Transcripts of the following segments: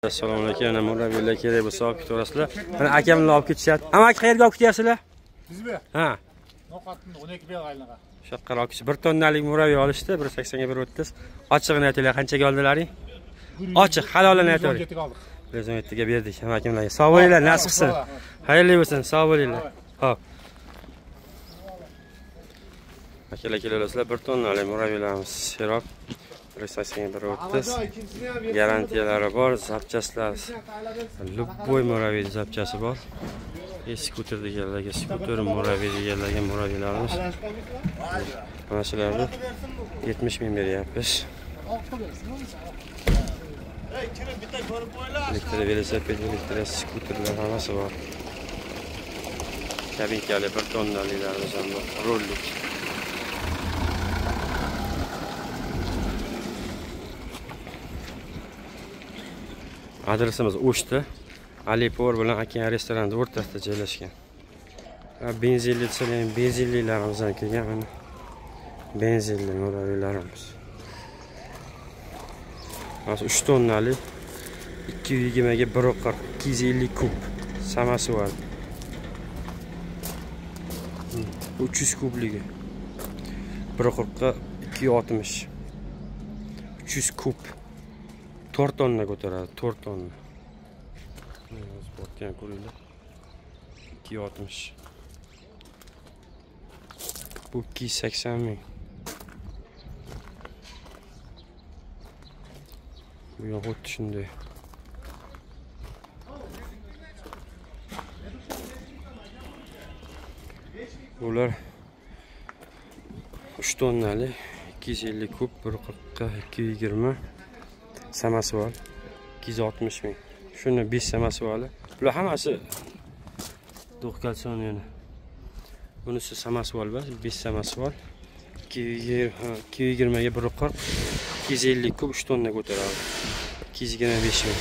Assalomu alaykum. Mana murabbiylar kerak bo'lsa olib ketaverasizlar. Mana akamlar olib ketishyapti. Amaki qayerga olib ketyapsizlar? Bizmi? Ha. No'qatni 12 bel aylangan. Shu yoqqa olib ketish. 1 tonnalik murabbiy olishdi, 1.80 ga 1.30. Ochig'ini aytinglar, qanchaga oldilaring? Ochiq, halolini aytavering. 117 ga berdik amakimlarga. Sog' bo'linglar, nasib qilsin. Xayrli bo'lsin, sog' bo'linglar. Xo'p. Akalar kelaverasizlar, 1 tonnalik murabbiylarimiz serob 1.80 ga 1.30. Garantiyalari bor, zapchastlari. Любой murabbiy zapchasi bor. Skuter deganlarga skuter, murabbiy deganlarga murabbiylarimiz. Mana shularni 70 ming beryapmiz. Elektr velosiped, elektr skuterlar hammasi bor. Kabinkali 1 tonnalilarimiz ham bor, rollik. Adresimiz O'shda, Alipor bilan Okean restorani o'rtasida joylashgan. Benzinli desalar, benzinlilarimiz ham kelgan. Mana benzinli murabbiylarimiz. Mana 3 tonnali 220 ga 1.40, 250 kub samosval. 300 kubligi 1.40 ga 260. 300 kub. 4 tonna ko'taradi, 4 tonna. Sportni ham ko'ringlar. 260. Bu 280 ming. Bu yoq xuddi shunday. Bular 3 tonnali 250 kub 1.40 ga 220 samosval 260 ming. Shuni 5 samosvali. Bular hammasi do'qkalson. Bunisi samosval emas, 5 samosval. 220 ga 1.40, 250 kub 3 tonna ko'taradi. 225 ming.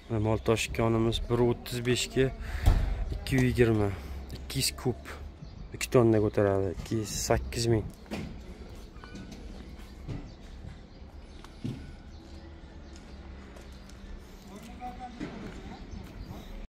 Mana Moltosh konimiz 1.35 ga 220, 200 kub 2 tonna ko'taradi. 208 ming.